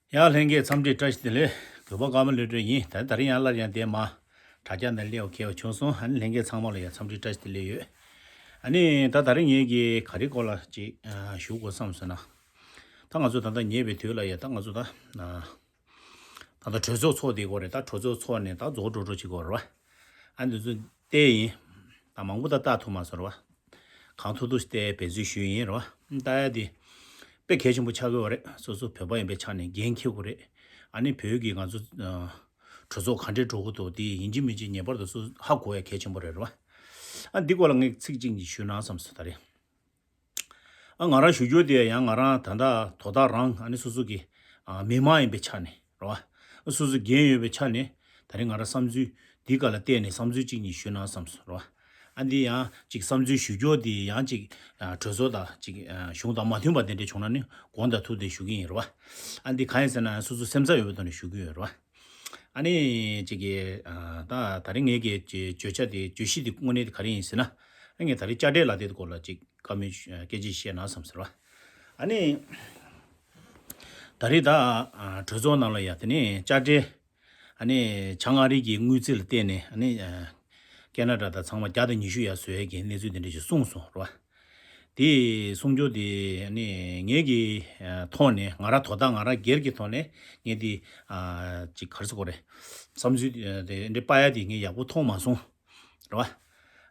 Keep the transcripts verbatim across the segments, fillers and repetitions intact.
ཡ་ལྷན་རྒྱས་འཚམས་འདྲི་བཀྲ་ཤིས་བདེ་ལེགས། གུས་པ་ཀརྨ་བློ་གྲོས་ཡིན། ད་ད་རིང་ཡང་སླར་ཡང་འདིར་མར་དྲ་རྒྱ་ནང་སླེབས་པར་ཁེལ་བ་བྱུང་སོང་། ཨ་ནི་ལྷན་རྒྱས་ཚང་མ་ལ་ཡང་འཚམས་འདྲི་བཀྲ་ཤིས་བདེ་ལེགས་ཡོད། ཨ་ནི་ད་ད་རིང་ངེད་ཀྱིས་ག་རེ་སྐོར་ལ་ཅིག་ཨ་ཞུ་དགོས་བསམ་སོང་ན། ད་ང་ཚོ་ད་ལྟ་ཉེ་བའི་དུས་ལ་ཡ་ད་ང་ཚོ་ད་ཨ་ད་ལྟ་གྲོས་ཚོགས་ཚོགས་བསྡད་ཀྱི་ཡོད་རེད། ད་གྲོས་ཚོགས་ཚོགས་ནས་ད་རྫོགས་འགྲོ་འགྲོ་བྱེད་ཀྱི་ཡོད་རེད་བ། ཨ་འདི་ཚོ་བལྟས་ཡིན། ད་མང་པོ་ད་ལྟ་ཐུབ་མ་སོང་རེད་བ། གང་ཐུབ་ཐུབ་བལྟས་འབད་རྩོལ་ཞུས་ཡིན་རེད་བ། ལྟ་ཡ་དེ་དཔེ་གལ་ཆེན་པོ་ཆགས་ཀྱི་ཡོད་རེད། སོ་སོ་བོད་པ་ཡིན་པའི་ཆ་ནས་འགན་འཁྱེར་དགོས་རེད། ཨ་ནི་བོད་ཀྱི་ང་ཚོ་ཨ་གྲོས་ཚོགས་ག་འདྲས་འགྲོ་གི་འདུག་དེ་ཡིན་གཅིག་མིན་གཅིག་ངེས་པར་དུ་སོ་ཧ་གོ་ཡ་གལ་ཆེན་པོ་རེད་རེད་བ། ཨ་འདི་སྐོར་ལ་ངས་ཚིག་གཅིག་གཉིས་ཞུས་ན་བསམ་སོང་ད་རེས། ཨ་ང་རང་ཞུ་རྒྱུ་དེ་ཡང་ང་རང་ད་ལྟ་དོ་བདག་རང་ཨ་ནི་སོ་སོ་གི་ཨ་མི་མང་ཡིན་པའི་ཆ་ནས་རེད་བ། སོ་སོ་འགན་ཡོད་པའི་ཆ་ནས་ད་རིང་ང་རང་བསམ་ཚུལ་འདི་ག་ལ་བལྟས་ནས་བསམ་ཚུལ་གཅིག་གཉིས་ཞུས་ན་བསམ་སོང་རེད་བ། ཨ་འདི་ཡང་ཅིག་བསམ་ཚུལ་ཞུ་རྒྱུ་དེ་ཡང་ཅིག་ཨ་གྲོས་ཚོགས་དང་ཅིག་ཨ་གཞུང་དང་མ་མཐུན་པ་དེ་འདྲ་བྱུང་ན་ནི་དགོངས་དག་ཐུགས་བདེ་ཞུ་གི་ཡིན་རེད་བ། ཨ་འདི་གང་ཡིན་ཟེར་ན་སོ་སོ་སེམས་འཚབ་ཡོད་པའི་ཐོག་ནས་ཞུ་གི་ཡོད་རེད་བ། ཨ་ནི་ཅིག་གི་ཨ་ད་ད་རིང་ངེད་ཀྱི་བརྗོད་བྱ་དེ་བརྗོད་གཞི་དེ་དངོས་གནས་དེ་ག་རེ་ཡིན་ཟེར་ན། ཨ་ངས་ད་རིང་དཔྱ་ཁྲལ་ལག་དེབ་སྐོར་ལ་ཅིག་བཀའ་མོལ་སྐད་ཆ་བཤད་ན་བསམ་ཟེར་བ། ཨ་ནི་ད་རེས་ད་ཨ་གྲོས་ཚོགས་ནང་ལ་ཡ་དེ་ནས་དཔྱ་ཁྲལ་ཨ་ནི་བྱང་ཨ་རི་གི་དངུལ་རྩིས་ལ་བརྟེན་ནས་ཨ་ནི་ཨ་ཁེ་ན་ཌ་དང་ཚང་མ་བརྒྱ་དང་ཉི་ཤུ་ཡར་བཟོ་ཡས་ཀྱི་གནས་ཚུལ་དེ་འདྲ་ཞིག་གསུངས་སོང་རེད་བ། དེ་གསུང་རྒྱུ་དེ་ཨ་ནི་ངེད་ཀྱི་ཨ་ཐོག་ནས་ང་རང་དོ་བདག་ང་རང་སྒེར་གྱི་ཐོག་ནས་ངས་དེ་ཨ་ཅིག་ག་རེ་ཟེར་དགོས་རེད། བསམ་ཚུལ་དེ་འདྲ་སྤར་ཡ་དེ་ངས་ཡག་པོ་མཐོང་མ་སོང་། རེད་བ།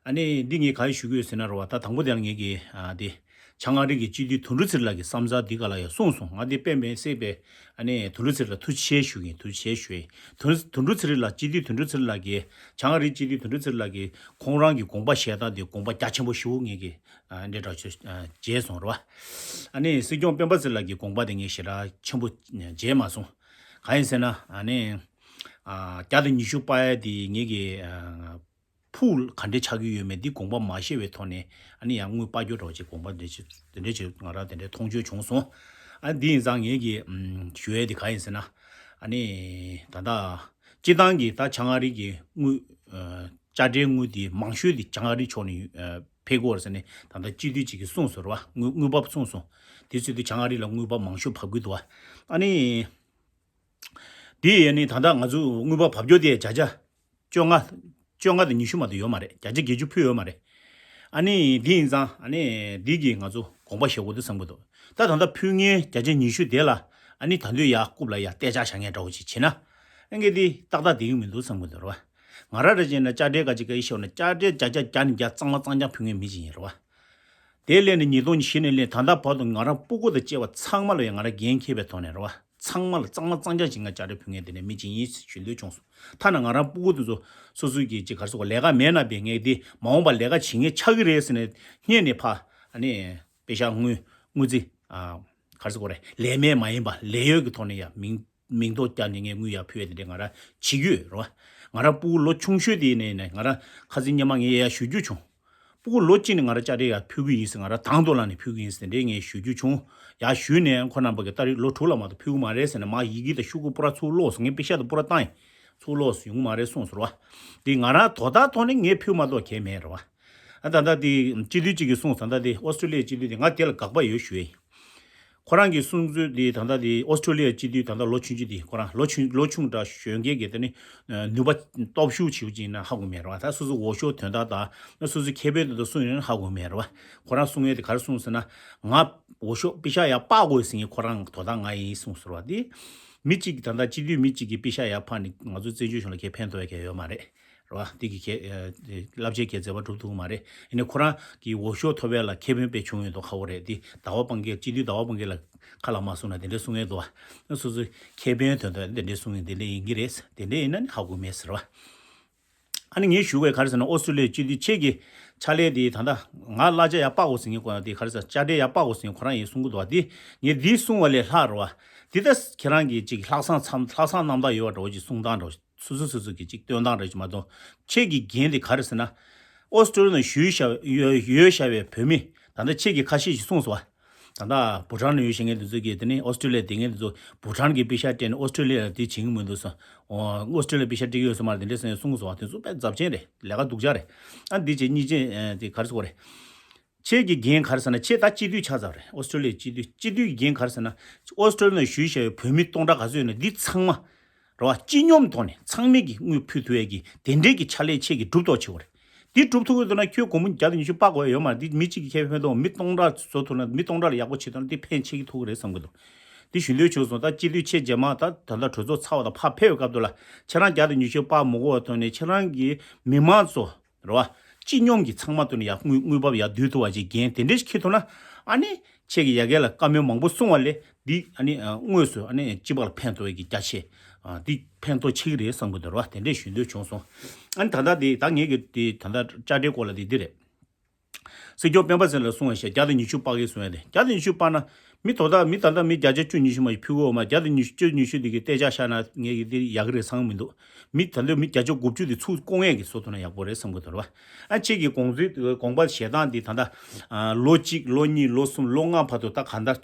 ཨ་ནི་འདི་ངས་ག་རེ་ཞུ་གི་ཡོད་ཟེར་ན་རེད་བ། ད་དང་པོ་དེ་ལ་ངེད་ཀྱི་ཨ་དེ་བྱང་ཨ་རི་གི་སྤྱི་འཐུས་དོན་གྲུབ་ཚེ་རིང་ལགས་ཀྱི་བསམ་ཚུལ་འདི་ག་ལ་ཡང་གསུངས་སོང་། ང་དེ་དཔེ་མི་སྲིད་པའི་ཨ་ནི་དོན་གྲུབ་ཚེ་རིང་ལགས་ཐུགས་རྗེ་ཆེ་ཞུ་གི་ཡིན། ཐུགས་རྗེ་ཆེ་ཞུ་ཡིན། དོན་དོན་གྲུབ་ཚེ་རིང་ལགས་སྤྱི་འཐུས་དོན་གྲུབ་ཚེ་རིང་ལགས་ཀྱིས་བྱང་ཨ་རིའི་སྤྱི་འཐུས་དོན་གྲུབ་ཚེ་རིང་ལགས་ཀྱིས་ཁོང་རང་གི་དགོངས་པ་བཞེས་སྟངས་དེ་དགོངས་པ་རྒྱ་ཆེན་པོ་ཞེ་པོ་ངེད་ཀྱིས་ཨ་འདྲ་འདྲ་བྱས་ཨ་མཇལ་སོང་རེད་བ། ཨ་ནི་སྲིད་སྐྱོང་སྤེན་པ་ཚེ་རིང་ལགས་ཀྱི་དགོངས་པ་དེ་ངས་ཞེ་དྲག་ཆེན་པོ་མཇལ་མ་སོང་། གང་ཡིན་ཟེར་ན་ཨ་ནི་ཨ་བརྒྱ་དང་ཉི་ཤུ་སྤར་ཡ་དེ་ངེད་ཀྱི་ཨ་ཕུགས་ག་འདྲས་ཆགས་ཀྱི་ཡོད་མེད་འདི་དགོངས་པ་མ་བཞེས་པའི་ཐོག་ནས་ཨ་ནི་ཡང་དངུལ་སྤར་རྒྱུ་འདྲ་བོ་ཅིག་དགོངས་པ་འདྲ་ཅིག་དེ་འདྲ་ཅིག་ང་རང་དེ་འདྲའི་མཐོང་ཆོས་བྱུང་སོང་། ཨ་འདི་ཡིན་ཙང་ངེད་ཀྱི་ཨམ་ཞུ་ཡས་དེ་ག་ཡིན་ཟེར་ན། ཨ་ནི་ད་ལྟ་སྤྱི་བཏང་གི་ད་བྱང་ཨ་རི་གི་དངུལ་ཨ་དཔྱ་ཁྲལ་དངུལ་དེ་མང་ཤོས་དེ་བྱང་ཨ་རི་ཕྱོགས་ནས་ཨ་ཕེབས་ཀྱི་ཡོད་རེད་ཟེར་ནས་ད་ལྟ་སྤྱི་འཐུས་གཅིག་གིས་གསུངས་སོང་རེད་བ། དངུལ་དངུལ་འབབ་གསུངས་སོང་། དེ་ཚོ་དེ་བྱང་ཨ་རི་ལ་དངུལ་འབབ་མང་ཤོས་བབས་ཀྱི་འདུག་བ། ཨ་ནི། འདི་ཡིན་ནི་ད་ལྟ་ང་ཚོ་དངུལ་པ་བབས་རྒྱུ་དེ་བརྒྱ་ཆ་བཅོ་ལྔ། བཅོ་ལྔ་དང་ཉི་ཤུ་མ་གཏོགས་ཡོད་མ་རེད། བརྒྱ་ཆ་བརྒྱད་ཅུ་ཕུལ་ཡོད་མ་རེད། ཨ་ནི་འདི་ཡིན་ཙང་ཨ་ནི་འདི་གིས་ང་ཚོ་དགོངས་པ་བཞེས་དགོས་འདུག་བསམ་གྱི་འདུག་ད་ད་ལྟ་ཕུལ་མཁན་བརྒྱ་ཆ་ཉི་ཤུ་དེ་ལ་ཨ་ནི་ད་དུང་ཡར་རྐུབ་ལ་ཡར་གཏད་འཇགས་བྱ་མཁན་འདྲ་བོ་ཅིག་བྱེད་ན། ཨ་ནི་འདི་ཏག་ཏག་བསྡད་ཀྱི་མི་འདུག་བསམ་གྱི་འདུག་རེད་བ། ང་རང་རེ་བྱས་ན་དཔྱ་ཁྲལ་ག་ཅིག་ག་ཡི་ཤོར་ན་དཔྱ་ཁྲལ་བརྒྱ་ཆ་བརྒྱ་ནས་བརྒྱ་གཙང་མ་གཙང་རྐྱང་ཕུལ་མཁན་མི་ཅིག་ཡིན་རེད་བ། དེ་སླེབས་ནས་ཉིས་སྟོང་ཉི་ཤུ་ནས་སླེབས་ད་ལྟ་བར་དུ་ང་རང་སྤུ་གུ་དང་བཅས་པ་ཚང་མ་ལ་ཡང་ང་རང་འགན་འཁྱེར་བའི་ཐོག་ནས་རེད་བ། ཚང་མ་ལ་གཙང་མ་གཙང་རྐྱང་ཅིག་ང་དཔྱ་ཁྲལ་ཕུལ་མཁན་དེ་འདྲ་མི་ཅིག་ཡིན་ཞུ་འདོད་བྱུང་སོང་། ཐ་ན་ང་རང་སྤུ་གུ་དེ་ཚོ་སོ་སོའི་གི་ཅིག་ག་རེ་ཟེར་དགོས་ལས་ཀ་མེད་ན་བས་ངས་འདི་མ་འོངས་པ་ལས་ཀ་བྱེད་མཁན་ཆགས་ཀྱི་རེད་ཟེར་ནས་སྔོན་ནས་ཕ་ཨ་ནི་པེ་ཤག་དངུལ་དངུལ་རྩིས་ཨ་ག་རེ་ཟེར་དགོས་རེད། ལས་མེད་མ་ཡིན་པ་ལས་ཡོད་ཀྱི་ཐོག་ནས་ཡང་མིང་མིང་ཐོ་བཀྱག་ནས་ངས་དངུལ་ཡར་ཕུལ་ཡས་དེ་འདྲས་ང་རང་བྱེད་ཀྱི་ཡོད་རེད་བ། ང་རང་སྤུ་གུ་ལོ་ཆུང་ཤོས་དེ་ནས་ནས་ང་རང་ཁ་སང་སྔོན་མ་ངས་ཡར་ཞུ་རྒྱུ་བྱུང་། སྤུ་གུ་ལོ་གཅིག་ནས་ང་རང་དཔྱ་ཁྲལ་ཡར་ཕུལ་གྱི་ཡིན་ཟེར་ང་རང་དང་དུ་བླངས་ནས་ཕུལ་གྱི་ཡིན་ཟེར་དེ་འདྲས་ངས་ཞུ་རྒྱུ་བྱུང་། ཡར་ཞུས་ནས་ཁོ་རྣམ་པ་གིས་ད་རེས་ལོ་དྲུག་ལ་མ་གཏོགས་ཕུལ་གྱི་མ་རེད་ཟེར་ནས་མར་ཡི་གེ་དང་ཤོག་གུ་པུ་ར་ཚུར་ཀློག་སོང་། ངས་པེ་ཤག་དང་པུ་ར་བཏང་ཡིན། ཚུར་ཀློག་སོང་ཡོང་གི་མ་རེད་གསུངས་སོང་རེད་བ། དེ་ང་རང་དོ་བདག་ཐོག་ནས་ངས་ཕུལ་མ་གཏོགས་གལ་མེད་རེད་བ། ཨ་ད་ལྟ་དེ་སྤྱི་འཐུས་གཅིག་གིས་གསུངས། ད་ལྟ་དེ་ཨོ་སི་ཀྲོ་ལི་ཡའི་སྤྱི་འཐུས་དེ་ང་དེ་ལ་དགག་པ་ཡོད་ཞུ་ཡ་ཡིན། ཁོ་རང་གིས་གསུངས་ཚུལ་དེ་ད་ལྟ་དེ་ཨོ་སི་ཀྲོ་ལི་ཡའི་སྤྱི་འཐུས་ད་ལྟ་ལོ་ཆུང་ཆུང་དེ་ཁོ་རང་ལོ་ཆུང་ལོ་ཆུང་དྲགས་གཞོན་སྐྱེས་ཀྱི་དེ་ནི་ནུས་པ་སྟོབས་ཤུགས་ཆེ་བ་ཅིག་ཡིན་ན་ཧ་གོ་མེད་རེད་བ། ད་སོ་སོ་འོས་ཤོག་དོན་དག་དང་སོ་སོའི་ཁེ་ཕན་དོན་དག་གསུངས་ཡོད་ན་ཧ་གོ་མེད་རེད་བ། ཁོ་རང་གསུང་ཡས་དེ་ག་རེ་གསུངས་ཟེར་ན། ང་འོས་ཤོག་པེ་ཤག་ཡར་སྤར་དགོས་ཟེར་མཁན་ཁོ་རང་དོ་བདག་ང་ཡིན་གསུངས་ཟེར་བ་དེ། མི་གཅིག་གིས་ད་ལྟ་སྤྱི་འཐུས་མི་གཅིག་གིས་པེ་ཤག་ཡར་འཕངས་ནས་ང་ཚོ་བཙན་བྱོལ་གཞུང་ལ་ཁེ་ཕན་ཐོགས་ཡ་གང་ཡང་ཡོད་མ་རེད། རེད་བ། འདི་གི་ཁེ་ཨ་རླབས་ཆེན་གྱི་མཛད་པ་སྒྲུབ་ཐུབ་ཀྱི་མ་རེད། ཡིན་ནའི་ཁོ་རང་གི་འོས་ཤོག་ཐོབ་ཡ་ལ་ཁེ་ཕན་དཔེ་བྱུང་ཡོད་མདོག་ཁ་པོ་རེད། འདི་ཟླ་བ་དཔལ་མཁྱེན། སྤྱི་འཐུས་ཟླ་བ་དཔལ་མཁྱེན་ལ་ཁ་ལ་མ་གསུངས་ན་དེ་འདྲ་གསུང་ཡས་འདུག་བ། སོ་སོའི་ཁེ་ཕན་དོན་དག་དེ་འདྲ་གསུང་ཡས་དེ་འདྲ་ཡིན་གྱི་རེད། དེ་འདྲ་ཡིན་ན་ནི་ཧ་གོ་མེད་ཟེར་བ། ཨ་ནི་ངས་ཞུ་དགོས་ག་རེ་ཟེར་ན་ཨོ་སི་ཀྲོ་ལི་ཡའི་སྤྱི་འཐུས་ཁྱེད་ཀྱི་ཕྱག་ལས་དེ་ད་ལྟ་ང་གླ་ཆ་ཡར་སྤར་དགོས་ཟེར་མཁན་ཁོ་རང་དེ་ག་རེ་ཟེར་དཔྱ་ཁྲལ་ཡར་སྤར་དགོས་ཟེར་མཁན་ཁོ་རང་ཡིན་གསུང་གི་འདུག་བ། དེ་ངས་འདི་གསུང་བ་ལས་ལྷག་རེད་བ། འདི་ད་ཁྱེད་རང་གི་ཅིག་ལྷག་བསམ་ཚམ་ལྷག་བསམ་རྣམ་དག་ཡོད་པ་འདྲ་བོ་ཅིག་གསུང་སྟངས་འདྲ་བོ་སོ་སོ་སོ་སོ་གི་ཅིག་སྟོན་སྟངས་རེད་ཅིག་མ་གཏོགས། ཁྱེད་ཀྱི་འགན་དེ་ག་རེ་ཟེར་ན། ཨོ་སི་ཀྲོ་ལི་ཡ་ནང་བཞུགས་བཞག་ཡོད་ཡོད་བཞག་པའི་བོད་མི་ད་ལྟ་ཁྱེད་ཀྱིས་ཁ་ཤས་ཤིག་གསུངས་སོང་བ། ད་ལྟ་བྷུ་ཊཱན་ནང་ཡོད་བཞག་མཁན་དེ་ཚོ་གིས་དེ་ནས་ཨོ་སི་ཀྲོ་ལི་ཡ་བསྡད་མཁན་དེ་ཚོ་བྷུ་ཊཱན་གྱི་པེ་ཤག་སྤྲད་ནས་ཨོ་སི་ཀྲོ་ལི་ཡ་ལ་དེ་བྱེད་ཀྱི་མི་འདུག་སོང་། ཨོ་ཨོ་སི་ཀྲོ་ལི་ཡ་པེ་ཤག་སྤྲད་ཀྱི་ཡོད་ས་མ་རེད། དེ་འདྲས་སོང་ཡང་གསུངས་སོང་བ། དེ་ཚོ་དཔེ་རྫབ་ཆེན་རེད། ལས་ཀ་སྡུག་ཅག་རེད། ཨ་འདི་བྱས་གཉིས་བྱས་དེ་ག་རེ་ཟེར་དགོས་རེད། ཁྱེད་ཀྱི་འགན་ག་རེ་ཟེར་ན། ཁྱེད་ད་སྤྱི་འཐུས་ཆགས་ཚར་རེད། ཨོ་སི་ཀྲོ་ལི་ཡའི་སྤྱི་འཐུས། སྤྱི་འཐུས་ཀྱི་འགན་ག་རེ་ཟེར་ན། ཨོ་སི་ཀྲོ་ལི་ཡ་ནང་བཞུགས་བཞག་པའི་བོད་མི་སྟོང་ཕྲག་ག་ཚོད་ཡོད་ན། འདི་ཚང་མ་རེད་བ། སྤྱི་སྙོམས་ཐོག་ནས་ཚང་མས་ཀྱི་དངུལ་ཕུལ་ཐུབ་ཡས་ཀྱི་དེ་འདྲའི་གི་ཕྱག་ལས་ཁྱེད་ཀྱིས་སྒྲུབ་ཐུབ་པ་བྱེད་དགོས་རེད། འདི་སྒྲུབ་ཐུབ་ཀྱི་འདུག་ན་ཁྱོད་སྒོར་མོ་བརྒྱ་དང་ཉི་ཤུ་སྤར་དགོས་ཡ་ཡོད་མ་རེད། འདི་མི་གཅིག་གིས་ཁྱེད་ཕན་ཐོགས། མི་སྟོང་ཕྲག་བཟོ་ཐུབ་ན། མི་སྟོང་ཕྲག་ལ་ཡག་པོ་བྱེད་ཐུབ་ན་འདི་ཕན་ཆེ་གི་ཐུག་གི་རེད་བསམ་གི་འདུག། འདི་ཞུ་འདོད་བྱུང་སོང་། ད་སྤྱི་འཐུས་ཁྱེད་རྗེས་མ་ད་ད་ལྟ་གྲོས་ཚོགས་ཚར་བ་དང་ཕར་ཕེབས་པའི་སྐབས་དུ་ལ་ཁྱེད་རང་བརྒྱ་དང་ཉི་ཤུ་སྤར་མ་དགོས་པའི་ཐོག་ནས་ཁྱེད་རང་གི་མི་མང་ཚོ་རེད་བ། སྤྱི་སྙོམས་ཀྱི་ཚང་མ་ཐོག་ནས་ཡར་དངུལ་དངུལ་འབབ་ཡར་བསྡུ་ཐུབ་པ་ཅིག་འགན་དེ་འདྲས་ཤིག་འཁྱེར་ཐུབ་ན། ཨ་ནི་ཁྱེད་ཀྱིས་ཡ་གི་ལ་བཀའ་མོལ་མང་པོ་གསུང་བ་ལས་འདི་ཨ་ནི་ཨ་དངོས་སུ་ཨ་ནི་སྤྱི་པ་ལ་ཕན་ཐོགས་ཀྱི་རྒྱ་ཆེ། ཨ་འདི་ཕན་ཐོགས་ཆེ་གི་རེད་བསམ་གི་འདུག་རེད་བ། དེ་འདྲས་ཞུ་འདོད་བྱུང་སོང་། ཨ་ནི་ད་ལྟ་འདི་ད་ངེད་ཀྱི་འདི་ད་ལྟ་དཔྱ་ཁྲལ་སྐོར་ལ་འདི་འདི་རེད། སྲིད་སྐྱོང་སྤེན་པ་ཚེ་རིང་ལ་གསུང་བ་བྱས། བརྒྱ་དང་ཉི་ཤུ་སྤར་གི་གསུང་ཡ་དེ། བརྒྱ་དང་ཉི་ཤུ་སྤར་ན་མི་དོ་བདག་མི་ད་ལྟ་མི་བརྒྱ་ཆ་བཅུ་ཉི་ཤུ་མ་ཞིག་ཕུལ་གི་ཡོད་མ། བརྒྱ་དང་ཉི་ཤུ་བཅུ་ཉི་ཤུ་དེ་གི་སྟེར་ཆ་བཞག་ན་ངས་ཀྱི་དེ་ཡག་གི་རེད་བསམ་གི་མི་འདུག། མི་ད་ལྟ་མི་བརྒྱ་ཆ་དགུ་བཅུ་དེ་ཚུར་བསྐོང་ཡས་ཀྱི་བཟོ་ཐུབ་ན་ཡག་པོ་རེད་བསམ་གི་འདུག་རེད་བ། ཨ་ཁྱེད་ཀྱི་དགོངས་ཚུལ་དགོངས་པ་བཞེས་སྟངས་འདི་ད་ལྟ་ཨ་ལོ་གཅིག་ལོ་གཉིས་ལོ་གསུམ་ལོ་ལྔ་བར་དུ་ད་གང་ལྟར་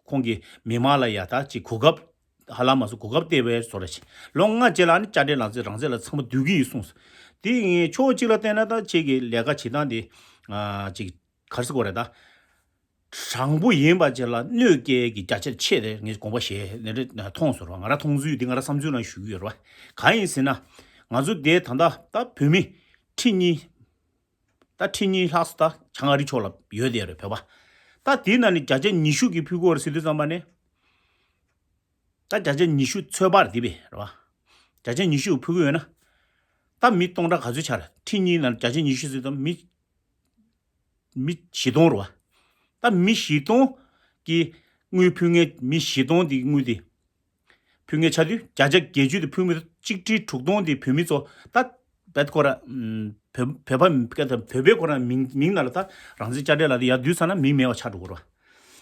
ཁོང་གི་མི་མང་ལ་ཡ་ད་ཅིག་གོ་སྐབས་ཧ་ལམ་མ་སོང་གོ་སྐབས་སྟེར་བའི་བཟོ་འདྲ་ཞིག། ལོ་ལྔ་རྗེས་ལ་ནི་དཔྱ་ཁྲལ་རང་བཙན་རང་བཙན་ལ་ཚང་མ་བསྡུ་གི་ཡིན་གསུངས་སོང་། དེ་ངས་ཕྱོགས་གཅིག་ལ་བལྟས་ན་ད་ཁྱེད་ཀྱི་ལས་ཀ་བྱེད་སྟངས་དེ་ཨ་ཅིག་ག་རེ་ཟེར་དགོས་རེད་ད། དྲང་པོ་ཡིན་པ་ཅིག་ལ་གནོད་སྐྱེལ་གྱི་རྒྱ་ཆེར་ཆེ་རེད། ངས་དགོངས་པ་བཞེས་ནས་རེད་མཐོང་སོང་ར། ང་རང་མཐོང་ཚུལ་འདི་ང་རང་བསམ་ཚུལ་ནང་ཞུ་གི་ཡོད་ར། གང་ཡིན་ཟེར་ན། ང་ཚོ་དེ་ད་ལྟ་ད་བོད་མི་ཁྲི་གཉིས། ད་ཁྲི་གཉིས་ལྷག་ཙམ་ད་བྱང་ཨ་རི་ཕྱོགས་ལ་ཡོད་དེ་རེད་བོད་པ། ད་དེའི་ནང་ནས་བརྒྱ་ཆ་ཉི་ཤུ་གིས་ཕུལ་གྱི་ཡོད་རེད་ཟེར་དུས་ཙམ་པ་ནས། ད་བརྒྱ་ཆ་ཉི་ཤུ་ཚོད་དཔག་རེད་དེ་བས་རེད་བ། བརྒྱ་ཆ་ཉི་ཤུ་ཕུལ་གྱི་ཡོད་ན། ད་མི་སྟོང་ཕྲག་ག་ཚོད་ཆགས་རེད། ཁྲི་གཉིས་ནང་བརྒྱ་ཆ་ཉི་ཤུ་ཟེར་དུས་མི་མི་བཞི་སྟོང་རེད་བ། ད་མི་བཞི་སྟོང་གི་དངུལ་ཕུལ་མཁན་མི་བཞི་སྟོང་དེ་དངུལ་དེ་ཕུལ་མཁན་ཆགས་དུས། བརྒྱ་ཆ་བརྒྱད་ཅུ་དེ་ཕུལ་མི་གཅིག་ཁྲི་དྲུག་སྟོང་དེ་བོད་མི་ཚོ་ད་བེད་ཁོ་ར་བོད་བོད་པ་བོད་པའི་ཁོ་ར་མིང་མིང་ནང་ལ་ད་རང་བཙན་དཔྱ་ཁྲལ་ལ་དེ་ཡར་བསྡུས་ཚར་ན་མིང་མེད་པ་ཆགས་འགྲོ་གི་རེད་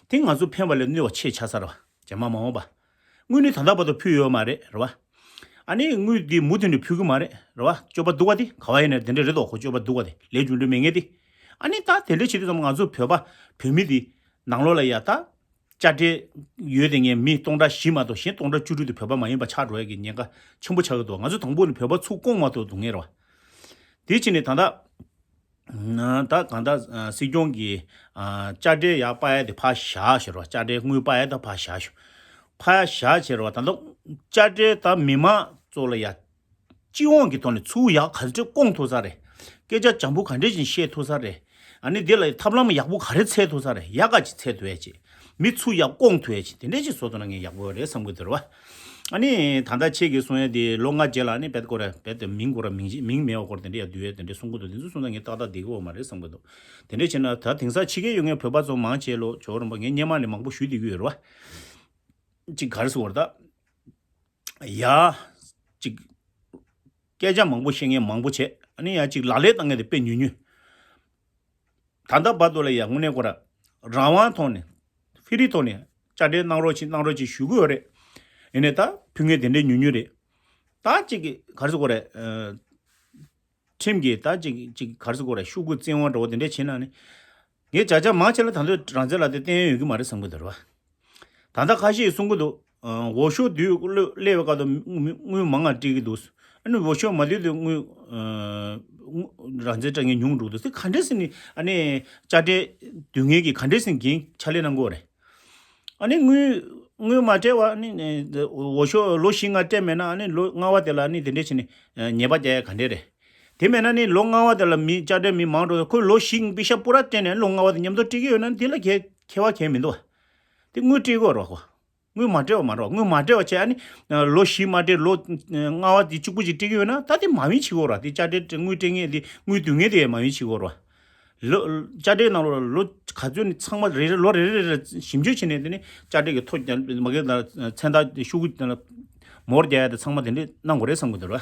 བ། དེ་ང་ཚོ་ཕན་པ་ལས་གནོད་པ་ཆེ་ཆགས་ཚར་བ་རྗེས་མ་མ་འོངས་པ། དངུལ་ནི་ད་ལྟ་བར་དུ་ཕུལ་ཡོད་མ་རེད་རེད་བ། ཨ་ནི་དངུལ་འདི་མུ་མཐུད་ནས་ཕུལ་གི་མ་རེད་རེད་བ། སྤྱོད་པ་སྡུག་པ་དེ་ག་བ་ཡིན་ནའི་དེ་འདྲ་རེད་དོ། ཁོ་སྤྱོད་པ་སྡུག་པ་དེ་ལས་རྒྱུ་འབྲས་མེད་མཁན་དེ། ཨ་ནི་ད་དེ་འདྲ་བྱེད་དུས་ཙམ་ང་ཚོ་བོད་པ་བོད་མི་དེ་ནང་ལོགས་ལ་ཡ་ད་དཔྱ་ཁྲལ་ཡོད་དེ་ངས་མི་སྟོང་ཕྲག་བཞི་མ་གཏོགས་གཞན་སྟོང་ཕྲག་བཅུ་དྲུག་དེ་བོད་པ་མ་ཡིན་པ་ཆགས་འགྲོ་ཡ་གི་ཉེན་ཁ་ཆེན་པོ་ཆགས་ཀྱི་འདུག། ང་ཚོ་དང་པོ་ནས་བོད་པ་ཚུར་བསྐོང་མ་ཐུབ་སྡུག་བསྔལ་རེད་བ། དེ་ཕྱིན་ནས་ད་ལྟ། ད་གང་ལྟར་སྲིད་སྐྱོང་གི་དཔྱ་ཁྲལ་ཡར་སྤར་ཡ་དེ་ཕར་བཞག་ཞེས་རོ། དཔྱ་ཁྲལ་དངུལ་སྤར་ཡ་དེ་ཕར་བཞག་ཞུ། ཕར་བཞག་ཞེས་རོ། ད་ལྟ་དཔྱ་ཁྲལ་ད་མི་མང་ཚོ་ལ་ཡ་སྤྱི་ཡོངས་ཀྱི་ཐོག་ནས་ཚུར་ཡག་ག་ཚོད་བསྐོང་ཐུབ་ས་རེད། སྐད་ཆ་འཇམ་པོ་ག་འདྲས་ཅིག་བཤད་ཐུབ་ས་རེད། ཨ་ནི་དེ་ལ་ཐབས་ལམ་ཡག་པོ་ག་རེ་འཚོལ་ཐུབ་ས་རེད། ཡག་ག་ཅིག་འཚོལ་ཐུབ་ཡ་ཅིག། མི་ཚུར་ཡར་བསྐོང་ཐུབ་ཡ་ཅིག་དེ་འདྲས་ཅིག་བཟོ་ཐུབ་ན་ངས་ཡག་པོ་རེད་བསམ་གི་འདུག་ར་བ། ཨ་ནི་ད་ལྟ་ཁྱེད་ཀྱིས་གསུང་ཡ་དེ་ལོ་ལྔ་རྗེས་ལ་ཨ་ནི་བེད་ཀོ་ར་བེད་དེ་མིང་ཀོ་ར་མིང་ཅི་མིང་མེད་པ་སྐོར་དེ་འདྲས་ཡ་བསྡུ་ཡ་དེ་འདྲས་གསུང་གི་འདུག། དེ་ཚོ་གསུང་ན་ངས་ཏག་ཏག་བསྡད་ཀྱི་ཡོད་མ་རེད་བསམ་གི་འདུག། དེ་འདྲས་བྱས་ན་ད་དེང་སང་ཕྱི་རྒྱལ་ཡོད་མཁན་བོད་པ་ཚོ་མང་ཆེ་ལོ་ཇོ་བོ་རིན་པོ་ངས་སྔོན་མ་ནས་མང་པོ་ཞུས་བསྡད་ཀྱི་ཡོད་ར་བ། ཅིག་ག་རེ་ཟེར་བ་རེད་ད། ཡ། ཅིག་སྐད་ཆ་མང་པོ་བཤད་མཁན་མང་པོ་བྱས། ཨ་ནི་ཡ་ཅིག་ལག་ལེན་བསྟར་མཁན་དེ་དཔེ་ཉུང་ཉུང་། ད་ལྟ་བར་དུ་ལ་ཡ་དངོས་གནས་ཁོ་ར་རང་དབང་ཐོག་ནས་ཧྥི་རི་ཐོག་ནས་དཔྱ་ཁྲལ་གནང་རོགས་བྱེད་གནང་རོགས་བྱེད་ཞུ་གི་ཡོད་རེད། ཡིན་ནའི་ད་ཕུལ་མཁན་དེ་འདྲའི་ཉུང་ཉུང་རེད། ད་ཅིག་གི་ག་རེ་ཟེར་དགོས་རེད། ཁྲིམས་ཀྱིས་ད་ཅིག་ཅིག་ག་རེ་ཟེར་དགོས་རེད། ཤོག་གུ་བཙན་དབང་འདྲ་བོ་དེ་འདྲ་བྱས་ན་ནི། ངས་བྱ་བྱ་མང་ཆེ་ལ་ད་དུང་རང་བཙན་ལ་དེ་བརྟན་ཡོད་ཀྱི་མ་རེད་བསམ་གྱི་འདུག་ར་བ། ད་ལྟ་ཁ་ཤས་གསུང་གི་འདུག། ཨ་འོས་ཤོག་བསྡུས་སླེབས་པའི་སྐབས་དུ་དངུལ་དངུལ་མང་ང་སྤྲད་ཀྱི་འདུག། ཨ་ནི་འོས་ཤོག་མ་བསྡུས་དུས་དངུལ་ཨ་དངུལ་རང་བཙན་སྤྲད་མཁན་ཉུང་འགྲོ་འདུག་ཟེར། ག་འདྲས་ཟེར་ནི་ཨ་ནི་དཔྱ་ཁྲལ་བསྡུ་མཁན་གྱིས་ག་འདྲས་ཟེར་འགན་ཕྱག་ལས་གནང་གི་ཡོད་རེད། ཨ་ནི་དངུལ་དངུལ་མ་སྤྲད་པ་ཨ་ནི་འོས་ཤོག་ལོ་བཞི་ལྔ་སྤྲད་མེད་ན་ཨ་ནི་ལོ་ལྔ་པ་དེ་ལ་ཨ་ནི་དེ་འདྲས་བྱས་ནས་ཉེས་པ་རྒྱག་ཡ་ག་འདྲས་རེད། དེ་མེད་ན་ནི་ལོ་ལྔ་པ་དེ་ལ་མི་དཔྱ་ཁྲལ་མི་མང་འགྲོ། ཁོས་ལོ་བཞི་པེ་ཤག་པུ་ར་སྤྲད་ནས་ལོ་ལྔ་པ་དེ་མཉམ་དུ་སྤྲད་ཀྱི་ཡོད་ན་དེ་ལ་ཁྱད་ཁྱད་པར་གང་ཡང་མི་འདུག་བ། དེ་དངུལ་སྤྲད་ཀྱི་ཡོད་རེད་བ། ཁོ་དངུལ་མ་སྤྲད་པ་མ་རེད་བ། དངུལ་མ་སྤྲད་པ་བྱས་ཨ་ནི་ལོ་བཞི་མ་སྤྲད་ལོ་ལྔ་པ་དེ་གཅིག་པུ་ཅིག་སྤྲད་ཀྱི་ཡོད་ན་ད་དེ་མ་དབྱེ་བྱེད་ཀྱི་ཡོད་རེད་བ། དེ་དཔྱ་ཁྲལ་དངུལ་སྤྲད་མཁན་དེ་དངུལ་བསྡུ་མཁན་དེ་ཡང་མ་དབྱེ་བྱེད་ཀྱི་ཡོད་རེད་བ། ལོ་དཔྱ་ཁྲལ་ནང་ལོགས་ལ་ལོ་ག་ཚོད་ནི་ཚང་མ་རེ་རེ་ལོ་རེ་རེ་རེ་ཞིབ་འཇུག་བྱས་ནས་དེ་ནི་དཔྱ་ཁྲལ་གྱི་ཐོ་རྒྱག་མ་གི་མཚན་རྟགས་ཤོག་གུ་དེ་ལ་མོར་རྒྱག་ཡ་དེ་ཚང་མ་དེ་འདྲས་གནང་དགོས་རེད་བསམ་གྱི་འདུག་ར།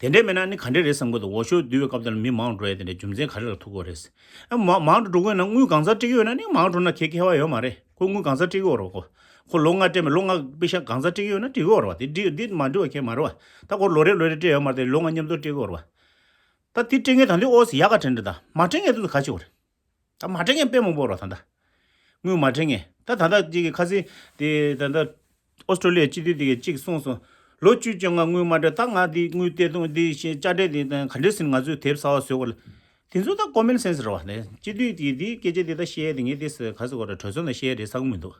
དེ་འདྲས་མེད་ན་ནི་ག་འདྲས་རེད་བསམ་གྱི་འདུག། འོས་ཤོག་བསྡུ་བའི་སྐབས་དེ་ལ་མི་མང་འགྲོ་ཡ་དེ་འདྲས་རྒྱུ་མཚན་ག་རེ་ལ་ཐུག་གི་རེད། ཨ་མ་མང་དུ་འགྲོ་གི་ཡོད་ན་དངུལ་གང་ཚང་སྤྲད་ཀྱི་ཡོད་ན་ནི་མང་འགྲོ་ན་ཁྱད་ཁྱད་པར་ཡོད་མ་རེད། ཁོ་དངུལ་གང་ཚང་སྤྲད་ཀྱི་ཡོད་རེད་ཁོ། ཁོ་ལོ་ལྔ་སྤྲད་མེད་ལོ་ལྔ་པེ་ཤག་གང་ཚང་སྤྲད་ཀྱི་ཡོད་ན་འགྲིག་གི་ཡོད་རེད་བ། དེ་འགྲིག་འདི་མ་འགྲིག་པ་ཁྱད་མ་རེད་བ། ད་ཁོ་ལོ་རེ་ལོ་རེ་སྤྲད་ཡོད་མ་རེད་དེ་ལོ་ལྔ་མཉམ་དུ་སྤྲད་ཀྱི་ཡོད་རེད་བ། ད་དེ་སྤྲད་མཁན་ད་འདི་ཨོ་སི་ཡག་ག་དྲན་འདྲ་ད་མ་སྤྲད་མཁན་དེ་ཚོ་ག་བྱེད་དགོས་རེད། ད་མ་སྤྲད་མཁན་དཔེ་མང་པོ་རེད་ད་ལྟ། དངུལ་མ་སྤྲད་མཁན་ད་ད་ལྟ་ཅིག་གི་ཁ་སང་དེ་ད་ལྟ་ཨོ་སི་ཀྲོ་ལི་ཡའི་སྤྱི་འཐུས་དེ་གས་ཅིག་གསུངས་སོང་། ལོ་བཅུ་བཅོ་ལྔ་དངུལ་མ་སྤྲད། ད་ང་དེ་དངུལ་སྟེར་དུས་དེ་བཞིན་དཔྱ་ཁྲལ་དེ་དང་ག་འདྲས་ཟེར་ང་ཚོས་དེབ་གསར་པ་བཟོས་པ་ལ་ དེ་ཚོ་ད་ཀོ་མན་སེན་སི་རེད་བ། ནས་སྤྱི་འཐུས་དེ་དེའི་སྐད་ཆ་དེ་ད་བཤད་དེ་ངས་དེ་ག་ཟེར་དགོས་རེད། གྲོས་ཚོགས་ནང་བཤད་རེད་བསམ་གི་མི་འདུག་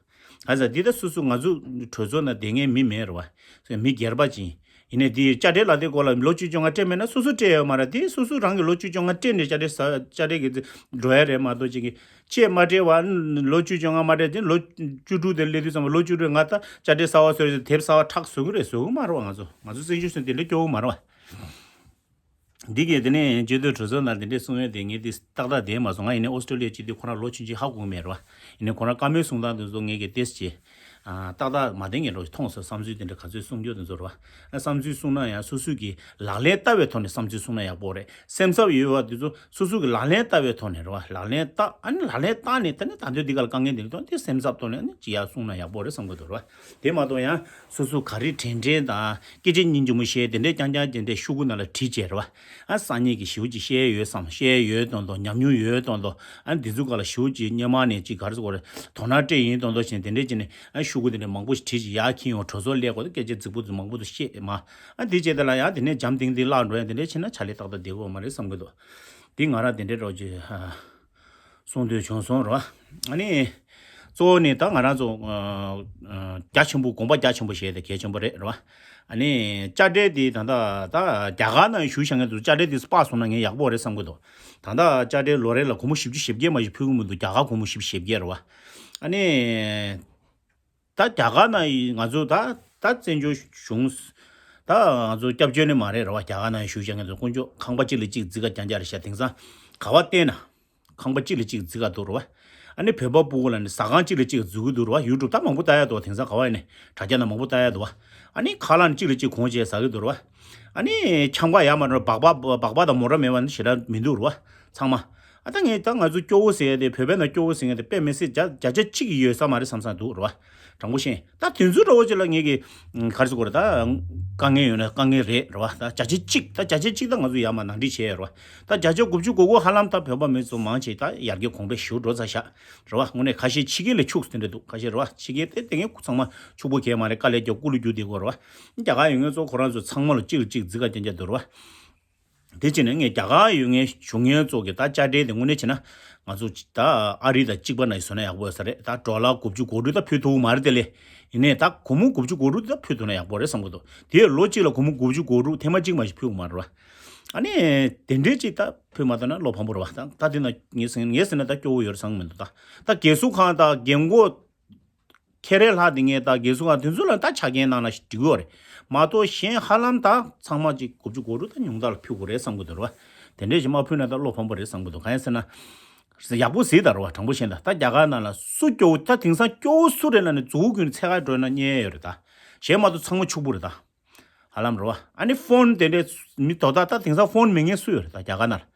ག་ཟེར་དེ་ད་སོ་སོ་ང་ཚོ་གྲོས་ཚོགས་ནང་བསྡད་མཁན་མི་མེད་རེད་བ། མི་སྒེར་པ་ཅིག་ཡིན། ཡིན་ནའི་དེ་དཔྱ་ཁྲལ་ལག་དེབ་སྐོར་ལ་ལོ་བཅུ་བཅོ་ལྔ་སྤྲད་མེད་ན་སོ་སོ་སྤྲད་ཡོད་མ་རེད། དེ་སོ་སོ་རང་གི་ལོ་བཅུ་བཅོ་ལྔ་སྤྲད་ནས་དཔྱ་ཁྲལ་ཟ་དཔྱ་ཁྲལ་གི་འགྲོ་ཡ་རེད་མ་གཏོགས་ཅིག་གི་ཆེད་མ་སྤྲད་བ། ལོ་བཅུ་བཅོ་ལྔ་མ་སྤྲད་དེ་ལོ་བཅུ་དྲུག་དེ་སླེབས་དུས་ཙམ་པ་ལོ་བཅུ་དྲུག་ང་ད་དཔྱ་ཁྲལ་གསར་པ་བཟོས་རེད། དེབ་གསར་པ་ཕྲག་བཟོ་གི་རེད། བཟོ་གི་མ་རེད་བ། ང་ཚོ་ང་ཚོ་བཙན་བྱོལ་སོང་དེ་འདྲ་སྐྱོ་བོ་མ་རེད་བ། འདི་གས་དེ་ནས་སྤྱི་འཐུས་གྲོས་ཚོགས་ནང་དེ་འདྲས་གསུང་ཡོད་དེ་ངས་དེ་ཏག་ཏག་བསྡད་མ་སོང་། ང་ཡིན་ནའི་ཨོ་སི་ཀྲོ་ལི་ཡ་སྤྱི་འཐུས་ཁོ་རང་ལོ་ཆུང་ཆུང་ཧ་གོ་གི་མེད་རེད་བ། ཡིན་ནའི་ཁོ་རང་བཀའ་མོལ་གསུང་སྟངས་དེ་ཚོ་ངས་གི་ཏེས་ཅེ་ཏག་ཏག་མ་བསྡད་ངས་འགྲོ་མཐོང་སོང་། བསམ་ཚུལ་དེ་འདྲ་ག་ཚོད་གསུང་རྒྱུ་དེ་ཚོ་རེད་བ། བསམ་ཚུལ་གསུང་ན་ཡང་སོ་སོས་ཀྱི་ལག་ལེན་བསྟར་བའི་ཐོག་ནས་བསམ་ཚུལ་གསུང་ན་ཡག་པོ་རེད། སེམས་འཚབ་ཡོད་བ་དེ་ཚོ་སོ་སོ་གི་ལག་ལེན་བསྟར་བའི་ཐོག་ནས་རེད་བ། ལག་ལེན་བསྟར། ཨ་ནི་ལག་ལེན་བསྟར་ནས་ད་ནི་ད་འདོད་འདི་ག་ལ་དཀའ་ངལ་འདི་འདྲ་ཐོན་དེ་སེམས་འཚབ་ཐོག་ནས་ནི་ཅི་ཡག་གསུང་ན་ཡག་པོ་རེད་བསམ་གི་འདུག་རེད་བ། དེ་མ་གཏོགས་ཡང་སོ་སོ་ག་རེ་དྲན་དྲན་དང་སྐད་ཆ་སྙིང་རྗེ་མོ་བཤད་དེ་འདྲས་རྐྱང་རྐྱང་དེ་འདྲས་ཤོག་གུ་ནང་ལ་བྲིས་བྱས་རེད་བ། ཨ་སང་ཉིན་གྱི་ཞེ་པོ་ཅིག་བཤད་ཡོད་བསམ། བཤད་ཡོད་མདོག་མདོག་ཉམས་མྱོང་ཡོད་མདོག་མདོག་ཨ་འདི་ཚོ་ག་ལ་ཞེ་པོ་ཅིག་སྔོན་མ་ནས་ཅིག་ག་རེ་ཟེར་དགོས་རེད། དོ་སྣང་སྤྲད་ཡིན་མདོག་མདོག་བྱས་དེ་འདྲས་བྱས་ནས་ཨ་ཤོག་གུ་དེ་འདྲས་མང་པོ་ཞིག་བྲིས་ཅིག་ཡར་འཁྱེར་ཡོང་། གྲོས་ཚོགས་སླེབས་དགོས་དེ་སྐད་ཆ་རྫིག་པོ་རྫིག་མང་པོ་དུ་བཤད་མ། ཨ་འདི་བྱས་དེ་ལ་ཡང་དེ་ནས་འཇམ་ཐིང་ཐིང་བརླག་འགྲོ་ཡ་དེ་འདྲས་བྱས་ན་ཕྱག་ལས་ཏག་ཏག་བསྡད་དགོས་མ་རེད་བསམ་གི་འདུག་འདི་ང་རང་དེ་འདྲས་རོགས་ཀྱི་ཨ། གསུང་འདོད་བྱུང་སོང་རོ། ཨ་ནི། གཙོ་བོ་ནི་ད་ང་རང་ཚོ་ཨ་ཨ་རྒྱ་ཆེན་པོ་དགོངས་པ་རྒྱ་ཆེན་པོ་བཞེས་ཏེ་གལ་ཆེན་པོ་རེད་རོ། ཨ་ནི་དཔྱ་ཁྲལ་དེ་ད་ལྟ་ད་རྒྱ་གར་ནང་བཞུགས་བཞག་མཁན་ཚོ་དཔྱ་ཁྲལ་དེ་སྤར་སོང་ན་ངས་ཡག་པོ་རེད་བསམ་གི་འདུག་ད་ལྟ་དཔྱ་ཁྲལ་ལོ་རེ་ལ་སྒོར་མོ་བཞི་བཅུ་ཞེ་བརྒྱད་མ་ཞིག་ཕུལ་གི་མི་འདུག་རྒྱ་གར་སྒོར་མོ་བཞི་བཅུ་ཞེ་བརྒྱད་རོ། ཨ་ནི། ད་རྒྱ་གར་ནང་ཡི་ང་ཚོ་ད་ད་བཙན་བྱོལ་གཞུང་ད་ང་ཚོ་སྐྱབས་བཅོལ་ནི་མ་རེད་རེད་བ། རྒྱ་གར་ནང་བཞུགས་བཞག་མཁན་ཚོ་དཀོན་མཆོག་ཁང་པ་གཅིག་ལ་གཅིག་རྫིག་ག་རྐྱང་རྐྱང་རེད་ཤག་དེང་སང་ག་བ་བལྟས་ན་ཁང་པ་གཅིག་ལ་གཅིག་རྫིག་ག་འདུག་རེད་བ། ཨ་ནི་བོད་པ་སྤུ་གུ་ལ་ནི་ཟ་ཁང་གཅིག་ལ་གཅིག་རྫིག་གི་འདུག་རེད་བ། ཡུ་ཊུབ་ད་མང་པོ་ལྟ་ཡ་འདུག་བ། དེང་སང་ག་བ་ཡིན་ནི་དྲ་རྒྱ་ནང་མང་པོ་ལྟ་ཡ་འདུག་བ། ཨ་ནི་ཁ་ལག་ནི་གཅིག་ལ་གཅིག་གོང་བྱས་ཟ་གི་འདུག་རེད་བ། ཨ་ནི་འཁྱམ་ག་ཡ་མ་འགྲོ་སྦག་སྦག་སྦག་སྦག་དང་མོ་ཊ་མེད་པ་ནི་ཞེ་དྲག་མི་འདུག་རེད་བ། ཚང་མ། ཨ་ད་ངས་ད་ང་ཚོ་སྐྱོ་བོ་ཟེར་ཡ་དེ་བོད་པའི་ནང་སྐྱོ་བོ་ཟེར་མཁན་དེ་དཔེ་མི་སྲིད་བརྒྱ་བརྒྱ་ཆ་གཅིག་ཡོད་ས་མ་རེད་བསམ་བསམ་འདུག་རེད་བ། དྲང་པོ་བཤད། ད་དེ་ཚོ་འདྲ་བོ་ཅིག་ལ་ངས་ཀྱི་ག་རེ་ཟེར་དགོས་རེད། ད་དཀའ་ངལ་ཡོད་ན་དཀའ་ངལ་རེད་རེད་བ། ད་བརྒྱ་ཆ་གཅིག་ད་བརྒྱ་ཆ་གཅིག་ད་ང་ཚོ་ཡར་མར་ནང་འགྲིག་བྱས་ཡོད་རེད་བ། ད་བརྒྱ་ཆ་དགུ་བཅུ་གོ་དགུ་ཧ་ལམ་ད་བོད་པ་མི་ཚོ་མང་ཆེ་ད་ཡར་རྒྱས་གོང་འཕེལ་ཞེ་པོ་འགྲོ་ཚར་ཤག་རེད་བ། དངོས་གནས་ཁ་ཤས་ཕྱི་རྒྱལ་ལ་ཕྱུག་ཟེར་འདྲ་འདུག་ཁ་ཤས་རེད་བ། ཕྱི་རྒྱལ་དེ་དེ་ངས་ཚང་མ་ཕྱུག་པོ་གས་མ་རེད། དཀའ་ལས་རྒྱག་སྐུ་ལུས་རྒྱུག་བསྡད་དགོས་རེད་བ། རྒྱ་གར་ཡོད་མཁན་ཚོ་ཁོ་རང་ཚོ་ཚང་མ་ལ་གཅིག་ལ་གཅིག་རྫིག་ག་རྐྱང་རྐྱང་འདུག་རེད་བ། དེ་བྱས་ནས་ངས་རྒྱ་གར་ཡོད་མཁན་བཞུགས་མཁན་ཚོ་གི་ད་དཔྱ་ཁྲལ་དེ་དངོས་གནས་བྱས་ན་ང་ཚོ་ད་ཨ་རི་དང་གཅིག་པ་ནང་བཟོས་ན་ཡག་པོ་ཡོད་ས་རེད། ད་ཌོ་ལར་དགུ་བཅུ་གོ་དྲུག་ད་ཕུལ་ཐུབ་ཀྱི་མ་རེད་དེ་ལས། ཡིན་ནའི་ད་སྒོར་མོ་དགུ་བཅུ་གོ་དྲུག་ད་ཕུལ་ཐུབ་ན་ཡག་པོ་རེད་བསམ་གི་འདུག་དེ་ལོ་གཅིག་ལ་སྒོར་མོ་དགུ་བཅུ་གོ་དྲུག་ཐེངས་མ་གཅིག་མ་ཞིག་ཕུལ་གི་མ་རེད་བ། ཨ་ནི་དེ་འདྲའི་ཅིག་ད་ཕུལ་མ་ཐུབ་ན་བློ་ཕམ་པོ་རེད་བ། ད་ད་དེ་ན་ངས་ཟེར་ངས་ཟེར་ན་ད་སྐྱོ་བོ་ཡོད་རེད་བསམ་གི་མི་འདུག་ད་ད་རྒས་གསོ་ཁང་ད་རྒན་གོག་ཁེ་རེ་ལྷག་དེ་ངས་ད་རྒས་གསོ་ཁང་དེ་ཚོ་ལ་ད་ཆ་རྐྱེན་གནང་ན་འགྲིག་གི་ཡོད་རེད་མ་གཏོགས་གཞན་ཧ་ལམ་ད་ཚང་མ་ཅིག་དགུ་བཅུ་གོ་དྲུག་ད་ཉུང་མཐའ་ལ་ཕུལ་དགོས་རེད་བསམ་གི་འདུག་རེད་བ། དེ་འདྲས་ཞིག་མ་ཕུལ་ན་ད་བློ་ཕམ་པོ་རེད་བསམ་གི་འདུག་གང་ཡིན་ཟེར་ན། ཡག་པོ་གཟིགས་དང་རེད་བ། དྲང་པོ་བཤད་ན་ད་རྒྱ་གར་ནང་ལ་སུ་སྐྱོ་བོ་ད་དེང་སང་སྐྱོ་བོ་སུ་རེད་ལབ་ནས་མཛུབ་གུ་ཀུན་ནས་འཚོལ་ག་འགྲོ་ན་རྙེད་ཡོད་རེད་ད། གཞན་མ་གཏོགས་ཚང་མ་ཕྱུག་པོ་རེད་ད། ཧ་ལམ་རེད་བ། ཨ་ནི་ཕོན་དེ་འདྲས་མི་དོ་ད་ད་དེང་སང་ཕོན་མེད་མཁན་སུ་ཡོད་རེད་ད་རྒྱ་གར་ནང་ལ།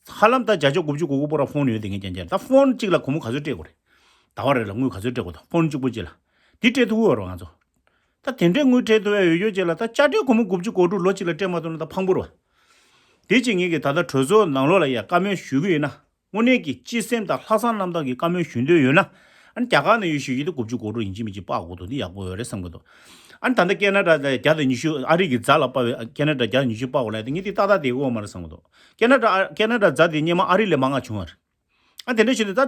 ཧ་ལམ་ད་བརྒྱ་ཆ་དགུ་བཅུ་གོ་དགུ་པོ་ར་ཕོན་ཡོད་དེ་ངས་རྐྱང་རྐྱང་རེད། ད་ཕོན་གཅིག་ལ་སྒོར་མོ་ག་ཚོད་སྤྲད་དགོས་རེད། ཟླ་བ་རེ་ལ་དངུལ་ག་ཚོད་སྤྲད་དགོས་ད་ཕོན་གཅིག་པོ་གཅིག་ལ། འདི་སྤྲད་ཐུབ་ཀྱི་ཡོད་རེད་ང་ཚོ། ད་དེ་འདྲའི་དངུལ་སྤྲད་ཐུབ་ཡ་ཡོད་རྒྱུ་ཅིག་ལ་ད་དཔྱ་ཁྲལ་སྒོར་མོ་དགུ་བཅུ་གོ་དྲུག་ལོ་གཅིག་ལ་སྤྲད་མ་ཐུབ་ན་ད་ཕངས་པོ་རེད་བ། དེ་ཅིག་ངེད་ཀྱི་ད་ལྟ་གྲོས་ཚོགས་ནང་ལོགས་ལ་ཡ་བཀའ་མོལ་ཞུ་གི་ཡོད་ན། དངོས་གནས་ཀྱི་སྤྱི་སེམས་དང་ལྷག་བསམ་རྣམ་དག་གི་བཀའ་མོལ་ཞུ་འདོད་ཡོད་ན། ཨ་ནི་རྒྱ་གར་ནང་ཡོད་བཞིན་ཡོད་དུས་དགུ་བཅུ་གོ་དྲུག་ཡིན་གཅིག་མིན་གཅིག་སྤར་དགོས་འདུག་འདི་ཡག་པོ་ཡོད་རེད་བསམ་གི་འདུག་ཨ་ནི་ད་ལྟ་ཁེ་ན་ཌ་ལ་བརྒྱ་དང་ཉི་ཤུ་ཨ་རི་གི་རྫ་ལ་སྤར་བའི་ཁེ་ན་ཌ་བརྒྱ་དང་ཉི་ཤུ་སྤར་དགོས་ལབ་དེ་ངས་འདི་ཏག་ཏག་བསྡད་ཀྱི་ཡོད་མ་རེད་བསམ་གི་འདུག་ཁེ་ན་ཌ་ཨ་ཁེ་ན་ཌ་རྫ་དེ་སྔོན་མ་ཨ་རི་ལས་མང་ང་བྱུང་བ་རེད། ཨ་དེ་འདྲ་བྱས་ནས་ད་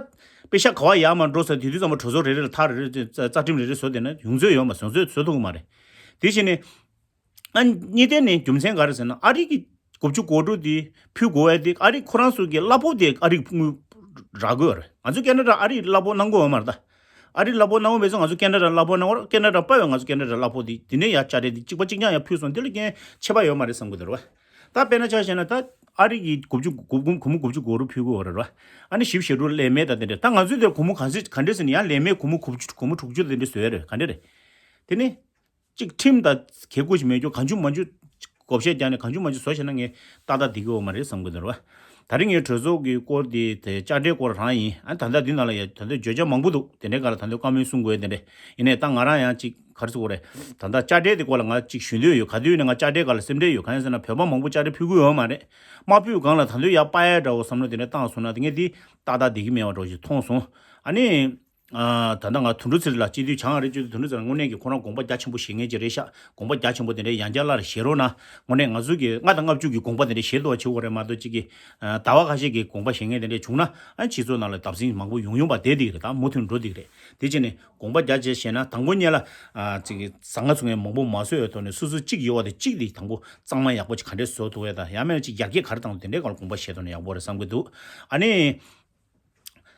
པེ་ཤ་ག་བ་ཡར་མར་འགྲོ་ས་དེ་དུས་ཙམ་པ་གྲོས་ཚོགས་རེ་རེ་ལ་ཐག་རེ་རེ་རྩ་རྩ་ཁྲིམས་རེ་རེ་བཟོ་བསྡད་ན་ཡོང་ཚོད་ཡོད་མ་རེད། བཟོ་ཚོད་བཟོ་ཐུབ་ཀྱི་མ་རེད། དེ་བྱས་ནས་ཨ་གཉིས་ལྡན་ནས་རྒྱུ་མཚན་ག་རེ་ཟེར་ན་ཨ་རི་གི་དགུ་བཅུ་གོ་དྲུག་དེ་ཕུལ་དགོས་ཡ་དེ་ཨ་རི་ཁོ་རང་ཚོ་གི་གླ་ཕོགས་དེ་ཨ་རི་དངུལ་རག་གི་ཡོད་རེད། ང་ཚོ་ཁེ་ན་ཌ་ཨ་རི་གླ་ཕོགས་གནང་གི་ཡོད་མ་རེད་ད། ཨ་རི་གླ་ཕོགས་གནང་གི་མེད་ཙང་ང་ཚོ་ཁེ་ན་ཌ་གླ་ཕོགས་གནང་གི་རེད། ཁེ་ན་ཌ་སྤར་བའི་ང་ཚོ་ཁེ་ན་ཌ་གླ་ཕོགས་དེ་དེ་ནས་ཡར་དཔྱ་ཁྲལ་དེ་གཅིག་པ་གཅིག་རྐྱང་ཡར་ཕུལ་སོང་། དེ་ལ་རྐྱེན་ཆད་པ་ཡོད་མ་རེད་བསམ་གི་འདུག་རེད་བ། ད་དཔེར་ན་ཆ་བཞག་ན་ད་ཨ་རི་གི་དགུ་བཅུ་དགུ་སྒོར་མོ་དགུ་བཅུ་གོ་དྲུག་ཕུལ་གི་ཡོད་རེད་བ། ཨ་ནི་བཞི་བཅུ་ཞེ་དྲུག་ལས་མེད་ད་དེ་འདྲ། ད་ང་ཚོའི་དེར་སྒོར་མོ་ག་ཚོད་ག་འདྲས་ཟེར་ན་ཡང་ལས་མེད་སྒོར་མོ་དགུ་བཅུ་དགུ་བཅུ་དྲུག་ཅུ་དེ་འདྲས་བཟོ་ཡ་རེད། ག་འདྲས་རེད། དེ་ནི་གཅིག་ཁྲིམས་དང་གལ་དགོས་ཤིག་མེད་རྒྱུ་གང་བྱུང་མང་བྱུང་བགོ་བཤའ་རྒྱག་ནས་གང་བྱུང་མང་བྱུང་བཟོ་བྱས་ན་ངས་ཏག་ཏག་བསྡད་ཀྱི་ཡོད་མ་རེད་བསམ་གི་འདུག་རེད་བ། ད་རིང་ངའི་གྲོས་ཚོགས་ཀྱི་སྐོར་དེ་དེ་དཔྱ་ཁྲལ་སྐོར་རང་ཡིན། ཨ་ད་ལྟ་འདི་ནང་ལ་ཡ་ད་ལྟ་བརྗོད་བྱ་མང་པོ་འདུག་དེ་འདྲའི་སྒང་ལ་ད་ལྟ་བཀའ་མོལ་གསུང་དགོས་དེ་འདྲས་ཡིན་ནའི་ད་ང་རང་ཡང་གཅིག་ག་རེ་ཟེར་དགོས་རེད། ད་ལྟ་དཔྱ་ཁྲལ་དེ་སྐོར་ལ་ང་གཅིག་ཞུ་འདོད་ཡོད། ག་དུས་ནས་ང་དཔྱ་ཁྲལ་སྒང་ལ་སེམས་ཁྲལ་ཡོད། གང་ཡིན་ཟེར་ན་བོད་པ་མང་པོ་དཔྱ་ཁྲལ་ཕུལ་གི་ཡོད་མ་རེད། མ་ཕུལ་སྒང་ལ་ད་དུང་ཡར་སྤར་ཡ་འདྲ་བོ་བསམ་བློ་དེ་འདྲ་བཏང་སོང་ན་དེ་ངས་དེ་ཏག་ཏག་བསྡད་ཀྱི་མེད་པ་འདྲ་བོ་ཞིག་མཐོང་སོང་། ཨ་ནི། ཨ། ད་ལྟ་ང་དོན་གྲུབ་ཚེ་རིང་ལགས་སྤྱི་འཐུས་བྱང་རེད། སྤྱི་འཐུས་དོན་གྲུབ་ཚེ་རིང་དངོས་གནས་ཀྱི་ཁོ་རང་དགོངས་པ་རྒྱ་ཆེན་པོ་བཞེས་མཁན་ཅིག་རེད་ཤག་དགོངས་པ་རྒྱ་ཆེན་པོ་དེ་འདྲའི་ཡང་བསྐྱར་སླར་བཞེས་རོགས་གནང་། དངོས་གནས་ང་ཚོ་གི་ལྔ་དང་ལྔ་བཅུ་གི་དགོངས་པ་དེ་འདྲ་བཞེས་འདུག་བ། བྱེད་དགོས་རེད་མ་གཏོགས། གཅིག་གིས་ཨ། ཟླ་བ་ཁ་ཤས་ཀྱི་དགོངས་པ་བཞེས་མཁན་དེ་འདྲ་བྱུང་ན། ཨ། སྤྱི་ཚོགས་ནང་ལ་བརྡབ་གསིག་མང་པོ་ཡོང་ཡོང་པ་བསྡད་བསྡད་ཀྱི་རེད། ད་མུ་མཐུད་འགྲོ་བསྡད་ཀྱི་རེད། དེ་བྱས་ནས་དགོངས་པ་རྒྱ་ཆེ་བཞེས་ན། དང་པོ་ཉིད་ལ་ཨ། གཅིག་གིས་ཟ་ང་ཚུགས་མཁན་མང་པོ་མ་བཟོས་པའི་ཐོག་ནས། སོ་སོ་གཅིག་ཡོད་པ་དེ་གཅིག་དེ་དང་པོ་གཙང་མ་ཡག་པོ་ཅིག་ག་འདྲས་བཟོ་ཐུབ་ཡས་དང་། ཡང་མིན་ན་ཅིག་ཡར་རྒྱས་ག་རེ་བཏང་དགོས། དེ་འདྲའི་སྐོར་ལ་དགོངས་པ་བཞེས་ཐུབ་ན་ཡག་པོ་རེད་བསམ་གྱི་འདུག་ཨ་ནི།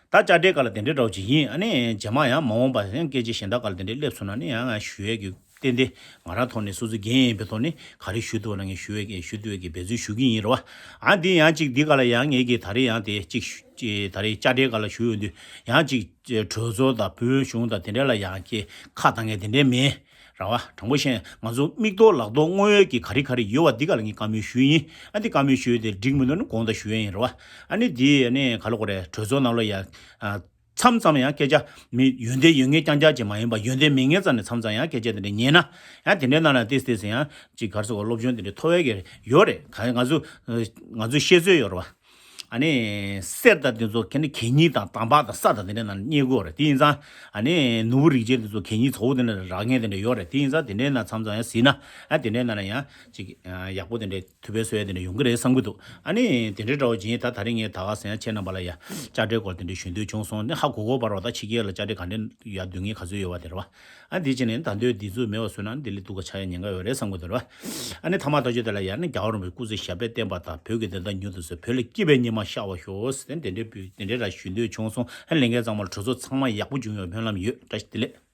ད་དཔྱ་ཁྲལ་སྒང་ལ་དེ་འདྲའི་འདྲ་བོ་ཅིག་ཡིན། ཨ་ནི་རྗེས་མ་ཡང་མ་འོངས་པ་ཡང་སྐད་ཆ་གཞན་དག་སྒང་ལ་དེ་འདྲའི་སླེབས་སོང་ན་ནི། ཡང་ང་ཞུ་ཡས་ཀྱི་ཏན་ཏན་ང་རང་ཐོག་ནས་སོ་སོ་འགན་ཡིན་པའི་ཐོག་ནས་ག་རེ་ཞུ་ཐུབ་ན་ངས་ཞུ་ཡས་ཀྱི་ཞུ་ཐུབ་ཡས་ཀྱི་འབད་བརྩོན་ཞུ་གི་ཡིན་རེད་བ། ཨ། འདི་ཡང་ཅིག་འདི་སྒང་ལ་ཡང་ངས་ཀྱི་ད་རེས་ཡང་དེ་ཅིག་ཞུ་ཅིག་ད་རེས་དཔྱ་ཁྲལ་སྒང་ལ་ཞུ་ཡོང་དུས། ཡང་ཅིག་གྲོས་ཚོགས་དང་བོད་གཞུང་དང་དེ་འདྲ་ལ་ཡང་ཁྱེད་ཁ་བཏང་མཁན་དེ་འདྲའི་མེད། རེད་བ། དྲང་པོ་བཤད། ང་ཚོ་མིག་ཐོག་ལག་ཐོག་དངོས་ཡོད་ཀྱི་ག་རེ་ག་རེ་ཡོད་པ་འདི་སྒང་ལ་ངས་བཀའ་མོལ་ཞུས་ཡིན། ཨ། འདི་བཀའ་མོལ་ཞུས་དེ་འགྲིག་མི་འདུག་ན་དགོངས་དག་ཞུ་ཡས་ཡིན། རེད་བ། ཨ་ནི་འདི་ཨ་ནི་ག་ལ་གོ་རེད། གྲོས་ཚོགས་ནང་ལ་ཡ། ཨ། མཚམས་མཚམས་ཡང་སྐད་ཆ་མི་ཡོན་ཏན་ཡོད་མཁན་རྐྱང་རྐྱང་ཅིག་མ་ཡིན་པ། ཡོན་ཏན་མེད་མཁན་རྩ་ནས་མཚམས་མཚམས་ཡང་སྐད་ཆ་དེ་འདྲ་ཉན་ན། ཡང་དེ་འདྲའི་ནང་ལ་ཏིས་ཏིས་ཡང་ཅིག་ག་རེ་ཟེར་དགོས། སློབ་སྦྱོང་དེ་འདྲ་ཐོབ་ཡས་ཀྱི་ཡོད་རེད། ག་ང་ཚོ་ང་ཚོ་ཤེས་ཚོད་ཡོད་རེད་བ། ཨ་ནི་གསེར་དང་དེ་ཚོ་ག་ནི་གད་སྙིགས་དང་དམ་པ་དང་ས་དང་དེ་འདྲའི་ནང་རྙེད་དགོས་རེད། དེ་ཡིན་ཙང་ཨ་ནི་ནོར་བུ་རིགས་ཅན་དེ་ཚོ་གད་སྙིགས་ཚ་པོ་དེ་འདྲ་རག་མཁན་དེ་འདྲ་ཡོད་རེད། དེ་ཡིན་ཙང་དེ་འདྲའི་ནང་མཚམས་མཚམས་ཡང་གཟིགས་ན། ཨ། དེ་འདྲའི་ནང་ལ་ཡང་ཅིག་ཨ། ཡག་པོ་དེ་འདྲའི་ཐུགས་ཕན་གསོས་ཡ་དེ་འདྲ་ཡོང་གི་རེད་བསམ་གྱི་འདུག་ཨ་ནི་དེ་འདྲའི་འདྲ་བོ་ཅིག་ཡིན། ད་ད་རིང་ངས་ད་ག་ཟེར་ཡང་ཁྱེད་རྣམ་པ་ལ་ཡ་དཔྱ་ཁྲལ་སྐོར་དེ་འདྲའི་ཞུ་འདོད་བྱུང་སོང་། ནི་ཧ་གོ་གོ་བར་བ། ད་ཕྱི་རྒྱལ་ལ་དཔྱ་ཁྲལ་ག་འདྲ་ཡ་སྡུག་བསྔལ་ག་ཚོད་ཡོད་པ་དེ་རེད་བ། ཨ། འདི་བྱས་ནས་ད་འདོད་འདི་ཚོ་མེད་པ་བཟོས་ན་ལྡི་ལི་སྡུག་ག་ཆགས་ཡ་ཉེན་ཁ་ཡོད་རེད་བསམ་གྱི་འདུག་རེད་བ། ཨ་ནི་མཐའ་མ་ཐག་གཅོད་དེ་ལ་ཡ་ནི། རྒྱལ་བ་རིན་པོ་ཆེ་སྐུ་ཚེ་ཞབས་པད་བརྟན་པ་དང་། བོད་ཀྱི་བདེན་མཐའ་མྱུར་དུ་གསལ། བོད་ལ་སྐྱིད་པའི་ཉི་མ་ཤར་བར་ཤོག་ཟེར་ཏེ་དེ་འདྲའི་འབུལ། དེ་འདྲའི་ར་ཞུ་འདོད་བྱུང་སོང་། ཨ། ལས་འགན་ཚང་མ་ལ་གྲོས་ཚོགས་ཚང་མ་ཡག་པོ་བྱུང་ཡོད་སྨོན་ལམ་ཡོད། བཀྲ་ཤིས་བདེ་ལེགས།